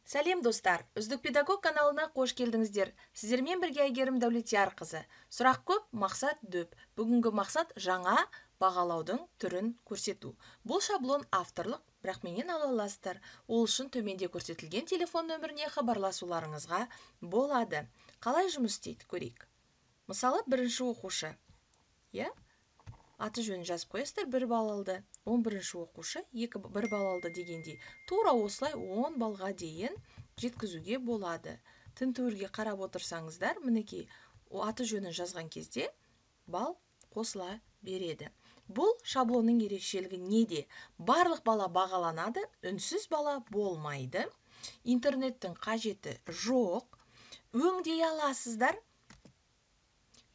Сәлем достар, Үздік педагог каналына қош келдіңіздер. Сіздермен бірге Әйгерім Дәулетиярқызы. Сұрақ көп, мақсат дөп. Бүгінгі мақсат жаңа бағалаудың түрін көрсету. Бұл шаблон авторлық, бірақ менен ала аласыздар. Ол үшін төменде көрсетілген телефон нөміріне хабарласуларыңызға болады. Қалай жұмыс істейді көрейік. Мысалы, бірінші оқушы, иә? Аты жөнін жазып қоясыздар, 1 балл алды. 11-ші оқушы 1 балл алды дегендей. Тура осылай 10 баллға дейін жеткізуге болады. Тінтуірге қарап отырсаңыздар, мінекей, аты жөнін жазған кезде балл қосыла береді. Бұл шаблонның ерекшелігі неде? Барлық бала бағаланады, үнсіз бала болмайды. Интернеттің қажеті жоқ. Өңдей аласыздар.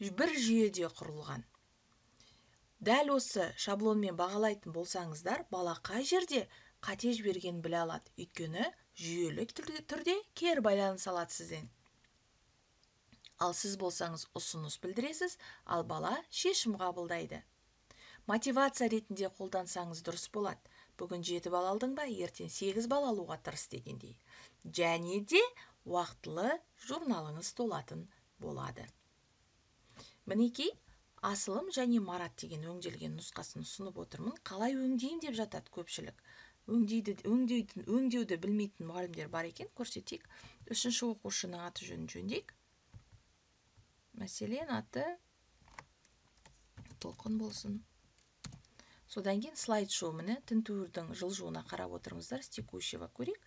Бір жүйеде құрылған. Дәл осы шаблонмен бағалайтын болсаңыздар, бала қай жерде қате жібергенін біле алады. Өйткені жүйелі түрде кері байланыс алады сізден. Ал сіз болсаңыз ұсыныс білдіресіз, ал бала шешім қабылдайды. Мотивация ретінде қолдансаңыз дұрыс болады. Бүгін 7 балл алдың ба, ертең 8 балл алуға тырыс дегендей. Және де уақытылы журналыңыз толатын болады. Мінекей, Асылым және Марат деген өңделген нұсқасын ұсынып отырмын. Қалай өңдеймін деп жатады көпшілік. Өңдеуді білмейтін мұғалімдер бар екен, көрсетейік. Үшінші оқушының аты жөнін жөндейік. Мәселен, аты Толқын болсын. Содан кейін слайд-шоу, міне, тінтуірдің жылжуына қарап отырыңыздар, с текущего көрейік.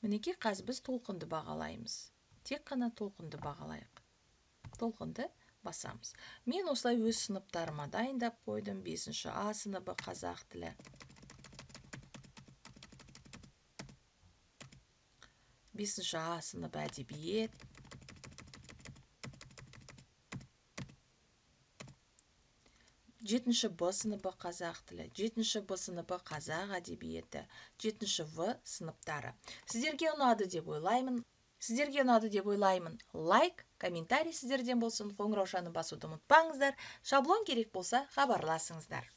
Мінекей, қазір біз Толқынды бағалаймыз. Тек қана Толқынды бағалайық. Толқынды басамыз. Мен осылай өз сыныптарыма дайындап қойдым. 5-ші А сыныбы қазақ тілі. 5-ші А сыныбы әдебиет. 7-ші Б сыныбы қазақ тілі, 7-ші Б сыныбы қазақ әдебиеті, 7-ші В сыныптары. Сіздерге ұнады деп ойлаймын. Сіздерге ұнады деп ойлаймын. Лайк, комментарий сіздерден болсын. Қоңыраушаны басуды ұмытпаңыздар. Шаблон керек болса, хабарласыңыздар.